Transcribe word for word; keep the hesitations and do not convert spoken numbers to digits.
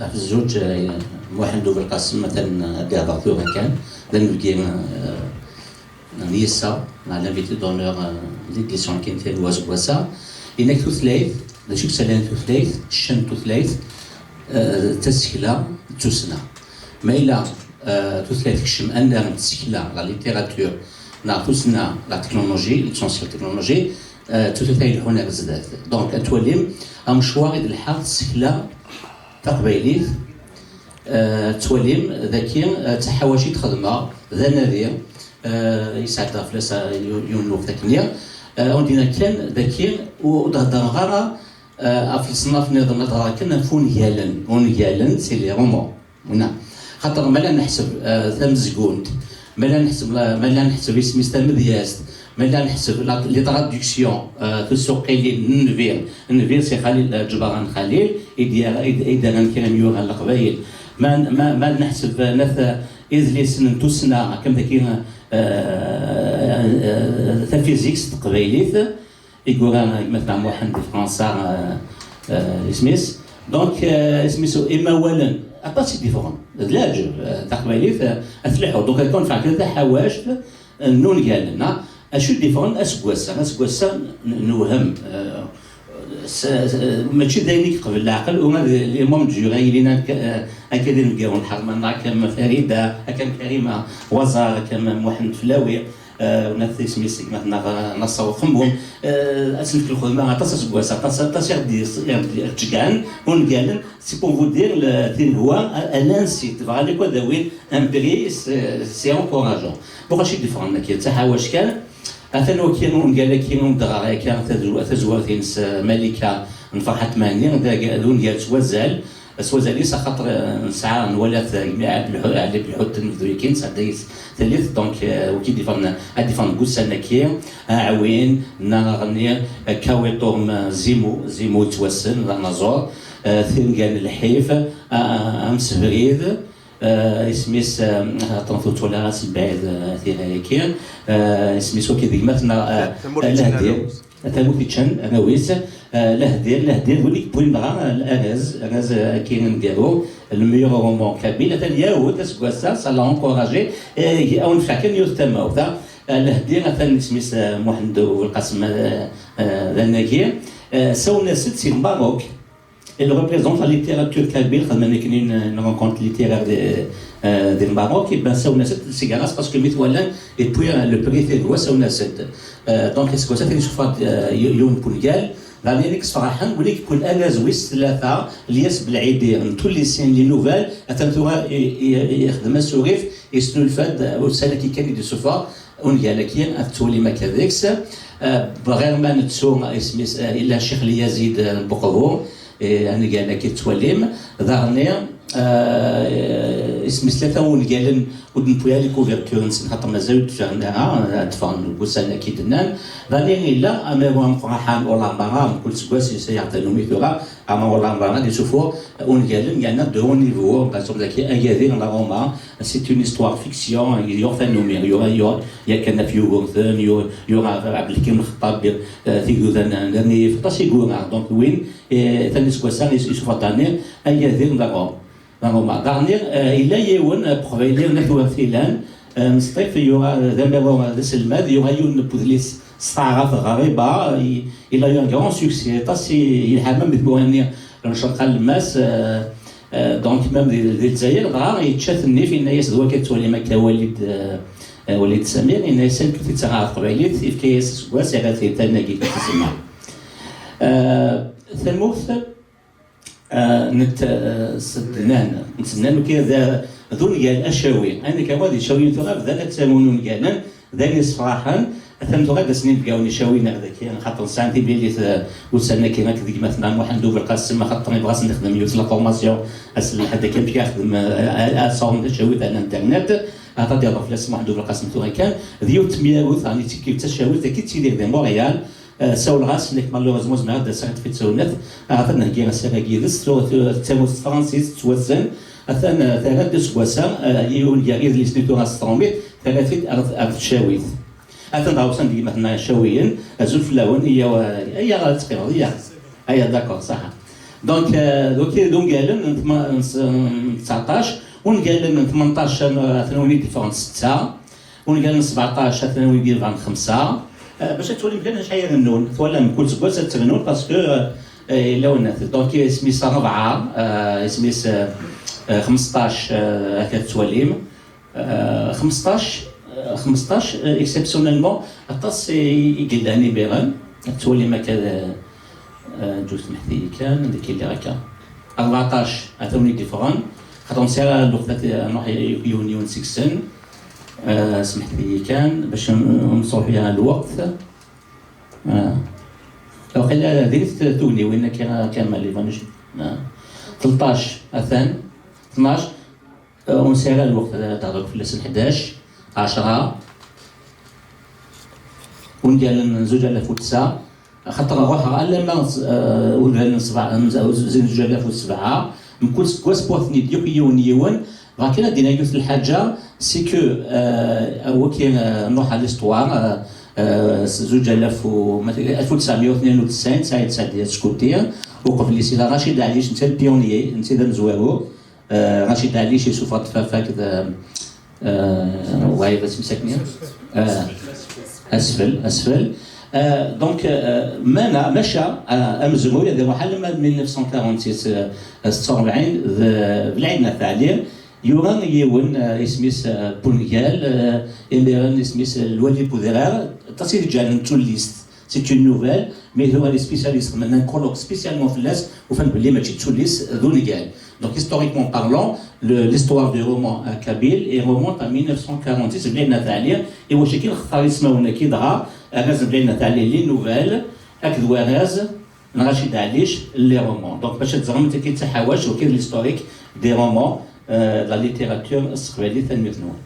Ɣef zzuǧ, eh, Muḥend Ubelqasem atan ad d-ihder tura kan, d anebgi, eh, n yiseɣ, neɣ l'invité d'honneur, eh, n l'édition n Kintir n waseggas-a. Yenna-k tutlayt, d acu i yettalayen tutlayt, ccan n tutlayt, eh, d tasekla d tussna. Ma yella, eh, tutlayt tekcem annar n tsekla, la littérature, neɣ tussna, la technologie, l'essentiel technologie, eh, d tutlayt ay ileḥḥun ar zdat. Donc, ad twalim amecwar i d-telḥa tsekla taqbaylit, eh, tettwalim daki, eh, d taḥawaci i d-xedmeɣ, d anadi, eh, yesɛedda fell-as, eh, yu-, yiwen n lweqt akken-nni. Eh, ur d-yenna kan daki, ur d-heddreɣ ara, eh, ɣef leṣnaf nniḍen, ad heddreɣ kan ɣef wungalen. Ungalen, c'est les romans. Wina. Xaṭer ma la neḥseb, eh, tamezgunt, ma la neḥseb la, ma la neḥseb isem-is tamedyazt, ma la neḥseb la, les traductions, eh, tisuqilin n Nnbi, Nnbi si Xalil, eh, Ǧebran Xalil, i d-, i d-, i d-rran kra n yiwuran n Leqbayel. Ma, ma, ma neḥseb, eh, nat, eh, idlisen n tussna, akka am daki, eh, eh, tafizikt s teqbaylit, i yura gma-tneɣ Muḥend di Fransa, eh, eh, isem-is. Donc, eh, isem-is imawalen, aṭas i d-iffɣen. D leɛǧeb, eh, taqbaylit, eh, ad tleḥḥu. Donc, ad kent-nefɛen kra taḥawact, eh, n wungalen, ah. Acu i d-iffɣen aseggas-a? Aseggas-a n-, newhem, eh, s-, s-, mačči d ayen i yeqbel leɛqel, ula d les membres du jury yellan akka, eh, akka d inebgawen Ḥerman, akka am Farida, akka am Karima Waẓar, akka am Muḥend Flawi, eh, nat isem-is gma-tneɣ, eh, Naṣer Uxemmum, eh, ad s-nefk lxedma aṭas aseggas, aṭas, aṭas i ɣ-d-, i ɣ-d-, i ɣ-d-ceggɛen ungalen, c'est pour vous dire, le, tinegwa, à, à l'insite, tebɣa li quoi d-awin un prix, c'est, c'est encourageant. Bon, acu i d-iffɣen akka, d taḥawact kan, atan waki ungal-agi, ur d-ɣer akka, tazu-, tazwart-ines, eh, Malika n Ferḥat Mɛenni, d ag-, d ungal s wazal, s wazal-is, axaṭer, eh, nesɛa, nwala-t, eh, gma Ɛli Belḥu-, Ɛli Belḥut n Bduykin, sɛedda-yis tallit, donc, eh, waki d-iffɣen, ad d-iffɣen deg ussan-agi, Aɛwin, neɣ aɣenni, eh, Kawiṭum, eh, Zimu, Zimu yettwassen, d anaẓur, eh, Tirga n Lḥif, eh, Amsebrid, eh, isem-is, eh, xaṭer ur tt-walaɣ ara si lbɛid, eh, tira-agi, eh, isem-is waki d gma-tneɣ, eh, Tamurt yeččan Lehdir. Arraw-is. Tamurt yeččan arraw-is, eh, Lehdir, Lehdir, d win i yewwin dɣa, eh, arraz, arraz, eh, agi aneggaru, le meilleur roman kabyle, atan yawet aseggas-a, ça l'a encouragé, eh, ad wen-nefk kan yiwet tamawt, ah, eh, Lehdir, atan isem-is, eh, Muḥend Ubelqasem, eh, eh, d anagi, eh, sawlen-as-d si Lmerruk. Il représente la littérature kabyle, xedmen akken une, une rencontre littéraire de, euh, de Maroc, et ben, ça, on a cette cigarette parce que Mitwala, et puis, euh, le prix Fédrois, ça, on a cette. Euh, donc, c'est comme ça, c'est une fois, euh, y-, y-, une pour Gal. Daɣen ayen i yessefraḥen, win i yewwin arraz wis tlata, Lyas Belɛidi, n Tullisin, les nouvelles, atan tura i, i, i, ixdem asurif, yesnulfa-d, uh, ussan-agi kan i d-isuffeɣ, ungal-agi, ad t-twalim akka deg-s. Uh, bɣiɣ ma nettu isem-is, uh, illa Ccix Lyazid, uh, n Buqbu, eh, angal-agi tettwalim. Daɣen, uh, isem-is tlata wungalen ur d-newwi ara les couvertures-nsen, xaṭer mazal ur d-ffɣen ara, ad d-ffɣen deg ussan-agi d-nnan. Daɣen illa amaru ameqqran Olamara, mkul seg wass yesɛa tanumi tura, amaru Olamara ad d-isuffeɣ ungalen, yerna de haut niveau, par exemple, dagi Agadir n Roma, c'est une histoire fiction, yuɣ tanumi, yuɣ, yuɣ, yakan ɣef Yugurten, yuɣ, yuɣ ɣef Ɛebdelkarim Lxeṭṭab, eh, Tigduda n, n Rrif, aṭas i yura, donc win, eh, tan iseggasen is-, isuffeɣ-d daɣen Agadir n Roma. Daɣen, daɣen, eh, yella yiwen, eh, n Uqbayli n At Wertilan, eh, Mesṭif, yura, eh, d amaru, eh, d aselmad, yura yiwen n wedlis s taɛrabt, Ɣriba, i-, il a eu un grand succès, aṭas i yelha, même di tmura-nni n Ccerq Alemmas, eh, eh, donc, même di, di Lezzayer, dɣa yečča-t nnif, yenna-yas, d wakka tettwalim akka Walid, eh, eh, Walid Samir, yenna-yas, amek ur t-id-ttaɣ ɣer teqbaylit, yefka-yas aseggas, yerra-t-id, tanna-agi tezma. Eh, tamurt, Ah, net, ah, s-, nnan, s-, nnan uki d, d ungal acawi. Ayen akka wa d icawiyen tura bdan ad ttamun ungalen, d ayen yessefraḥen. Atan tura ad d-asen inebgawen icawiyen ar daki, xaṭer sɛan timlilit, ah, ussan-agi akked gma-tneɣ Muḥend Ubelqasem, axaṭer yebɣa ad sen-nexdem yiwet la formation, ass n lḥedd akka amek ara xedmen, ah, ah, asawen tacawit ar l'internet, ahat ad d-ihder fell-as Muḥend Ubelqasem tura kan, d yiwet n temyarut, ɛni d tikkelt tacawit, dagi tettidir di Montréal, Eh, sawleɣ-as, nekk malheureusement zemreɣ ad d-aseɣ i tfitsewnat, ahat ad nheggi asarag yid-s, tura, tura, d tamurt s tefransist, tettwassen, atan, eh, terra-d aseggas-a, eh, yiwen gar yidlisen i tura s tṛumit, terra-t-id ar, ar tcawit. Atan dɣa usan-d gma-tneɣ icawiyen, azul fell-awen, iyya, iyya ad teqqimeḍ, iyya. Aya, d'accord, ṣaḥa. Donc, euh, donc, d ungalen n tma- n s- n tseɛṭac, ungalen n tmenṭac, euh, atan win i d-yeffɣen setta, ungalen n sbeɛṭac atan win i d-yeffɣen xemsa. Euh, bac ad twalim kan acu ay rennun, twalam kul seg wass ad trennun parce que, euh, yella unat. Donc, isem-is rebɛa, euh, isem-is, euh, euh, xmesṭac, euh, akka tettwalim. Euh, xmesṭac, euh, xmesṭac, euh, exceptionnellement, aṭas i i yellan imiren. Ad twalim akka, euh, euh, ǧǧut meḥti kan, deg yelli akka. Rbeɛṭac, atan i d-yeffɣen. Xaṭer ur nesɛi ara lweqt ad, ad nruḥ i yiwen yiwen seg-sen. Euh, smeḥti kan, bac ur nesruḥ ara lweqt. Ah. Waqila din tugniwin akka, Kamal Ivanec. Ah. Tleṭṭac, atan. Tnac, ah, ur nesɛi ara lweqt ad d-hḍeṛ fell-asen. Ḥdac, ɛecṛa, ungalen n zuǧ alaf u tesɛa. Axaṭer ruḥeɣ alamma, ah, ungalen n sebɛa, n zuǧ alaf u sebɛa. Mkul seg wass, wwten-id yakk yiwen yiwen. Bɣiɣ kan ad d-iniɣ yiwet n lḥaǧa, c'est que, euh, wagi, euh, nruḥ ɣer l'histoire, euh, euh, s zuǧ alaf u, alef u tesɛemya u tnin u tesɛin, Saɛid Saɛdi Askuti, uqbel-is yella Racid Ɛlic, netta d pionnier, netta d amezwaru. Euh, Racid Ɛlic yessufeɣ-d Fafa akked, euh, euh, wayeḍ isem-is akken, euh, Asfel, Asfel. Euh, donc, euh, mana, maca, euh, amezruy ad iruḥ alamma d mil neuf cent quarante-six, euh, setta u rebɛin, d, d Lɛid n At Ɛli, yura yiwen, euh, isem-is, euh, Bungal, euh, imiren isem-is, euh, Lwali Budrar, aṭas i d-ǧǧan n tullist. C'est une nouvelle, mais tura les spécialistes xedmen un colloque spécialement fell-as, ufan belli mačči d tullist, d ungal. Donc, historiquement parlant, le- l'histoire du roman, euh, kabyle, elle remonte à mille neuf cent quarante-six, Lɛid n At Ɛli, i wacu kan nextar ismawen-agi dɣa, arraz n Lɛid n At Ɛli, les nouvelles, akked warraz n Racid Ɛlic, les romans. Donc, bac ad teẓrem, tagi d taḥawact, wagi d l'historique des romans, euh, de la littérature s teqbaylit, tanemmirt-nwen.